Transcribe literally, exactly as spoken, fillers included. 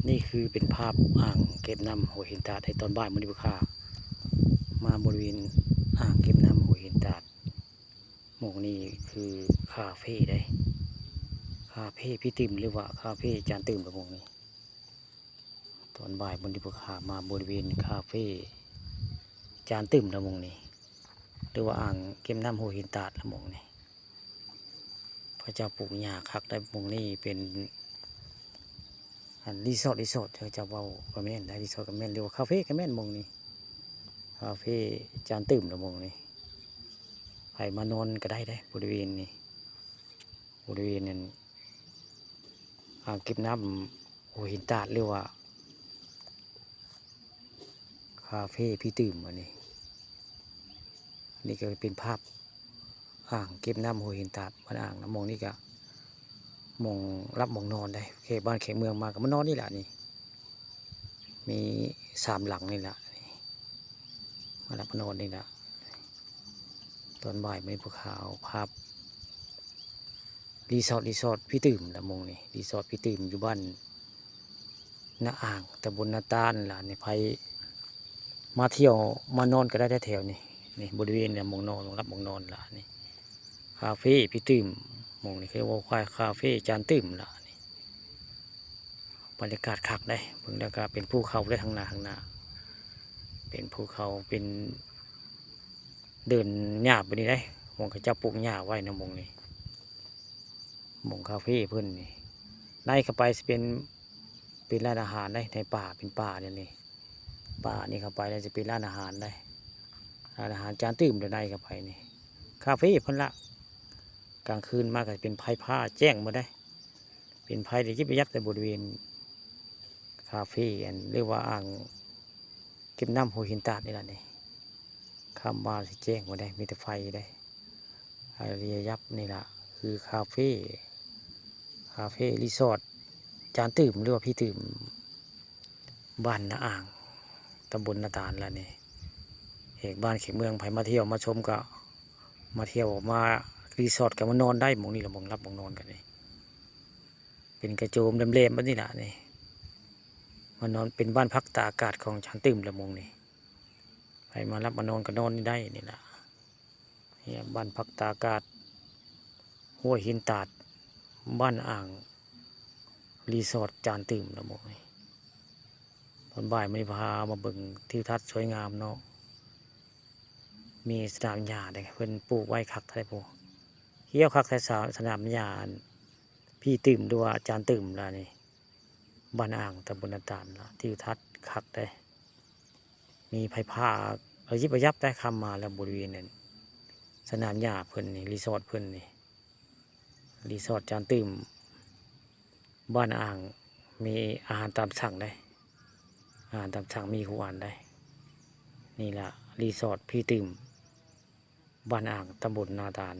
นี่คือเป็นภาพอ่างเก็บน้ำหัวหินตาดในตอนบ่ายมื้อนี้ พามาบริเวณอ่างเก็บน้ำหัวหินตาด หม่องนี้คือคาเฟ่เด้ คาเฟ่พี่ตื่ม หรือว่าคาเฟ่จานตื่มละหม่องนี้ ตอนบ่ายมื้อนี้ พามาบริเวณคาเฟ่จานตื่มละหม่องนี้ หรือว่าอ่างเก็บน้ำหัวหินตาดละหม่องนี้ เขาเจ้าปลูกหญ้าคักได้หม่องนี้เป็น อันรีสอร์ท รีสอร์ท เขาเจ้าเว้าก็แม่นได้ รีสอร์ทก็แม่น หรือว่าคาเฟ่ก็แม่นหม่องนี้ คาเฟ่จานตื่มละหม่องนี้ ไผมานอนก็ได้เด้ บริเวณนี้ บริเวณนั้นอ่างเก็บน้ำหัวหินตาด หรือว่าคาเฟ่พี่ตื่มอันนี้ นี่ก็เป็นภาพอ่างเก็บน้ำหัวหินตาด บ้านอ่างนะ หม่องนี้ก็หม่องหลับหม่องนอนได้ แขกบ้านแขกเมืองมาก็มานอนนี่แหละนี่ มีสามหลังนี่แหละนี่ มาหลับมานอนนี่แหละ ตอนบ่ายมื้อนี้ พาเอาภาพ รีสอร์ท รีสอร์ทพี่ตื่มละหม่องนี้ รีสอร์ทพี่ตื่มอยู่บ้านนาอ่าง ตำบลนาตาลล่ะนี่ ไผมาเที่ยวมานอนก็ได้แถวๆนี้ นี่บริเวณเนี่ยหม่องนอน หม่องหลับหม่องนอนล่ะนี่ คาเฟ่พี่ตื่ม หม่องนี้เขาเรียกว่าคาเฟ่จานตื่มล่ะนี่ บรรยากาศคักเด้ เบิ่งแล้วก็เป็นภูเขาเลย ข้างหน้า ข้างหน้า เป็นภูเขา เป็นเดินหญ้าไปนี่เด้ หม่องเขาเจ้าปลูกหญ้าไว้นะหม่องนี้ หม่องคาเฟ่เพิ่นนี่ ในเข้าไปสิเป็น เป็นร้านอาหารเด้ ในป่า เป็นป่าเนี่ยนี่ ป่านี่เข้าไปแล้วจะเป็นร้านอาหารเด้ ร้านอาหารจานตื่มเด้ ในเข้าไปนี่ คาเฟ่เพิ่นละ กลางคืนมาก็เป็นไฟฟ้าแจ้งหมดเด้ เป็นไฟได้ยิบยับแต่บริเวณคาเฟ่อันเรียกว่าอ่างเก็บน้ำหัวหินตาดนี่ล่ะนี่ ค่ำมาสิแจ้งหมดเด้ มีแต่ไฟเด้ อริยยับนี่ล่ะ คือคาเฟ่ คาเฟ่รีสอร์ทจานตื่ม หรือว่าพี่ตื่ม บ้านนาอ่าง ตำบลนาตาลล่ะนี่ แขกบ้านแขกเมือง ไผมาเที่ยวมาชมก็มาเที่ยว มารีสอร์ทก็มานอนได้ หม่องนี้ล่ะ หม่องหลับหม่องนอนกันนี่ เป็นกระโจมแหลมๆแบบนี้ล่ะนี่ มานอน เป็นบ้านพักตากอากาศของจานตื่มละหม่องนี้ ไผมาหลับมานอนก็นอนนี่ได้นี่ล่ะ เนี่ย บ้านพักตากอากาศห้วยหินตาด บ้านอ่าง รีสอร์ทจานตื่มละหม่องนี้ ตอนบ่ายมื้อนี้ พามาเบิ่งทิวทัศน์สวยงามเนาะ มีสนามหญ้าเด้ เพิ่นปลูกไว้คักแท้พุ้น เขียวคักแท้ สา- สนามหญ้าอันพี่ตื่ม หรือว่าจานตื่มล่ะนี่ บ้านอ่าง ตำบลนาตาลล่ะ ทิวทัศน์คักเด้ มีไฟฟ้าระยิบระยับได้ ค่ำมาแล้วบริเวณนั้น สนามหญ้าเพิ่นนี่ รีสอร์ทเพิ่นนี่ รีสอร์ทจานตื่ม บ้านอ่าง มีอาหารตามสั่งได้ อาหารตามสั่งมีทุกอันได้ นี่ล่ะ รีสอร์ทพี่ตื่ม บ้านอ่าง ตำบลนาตาล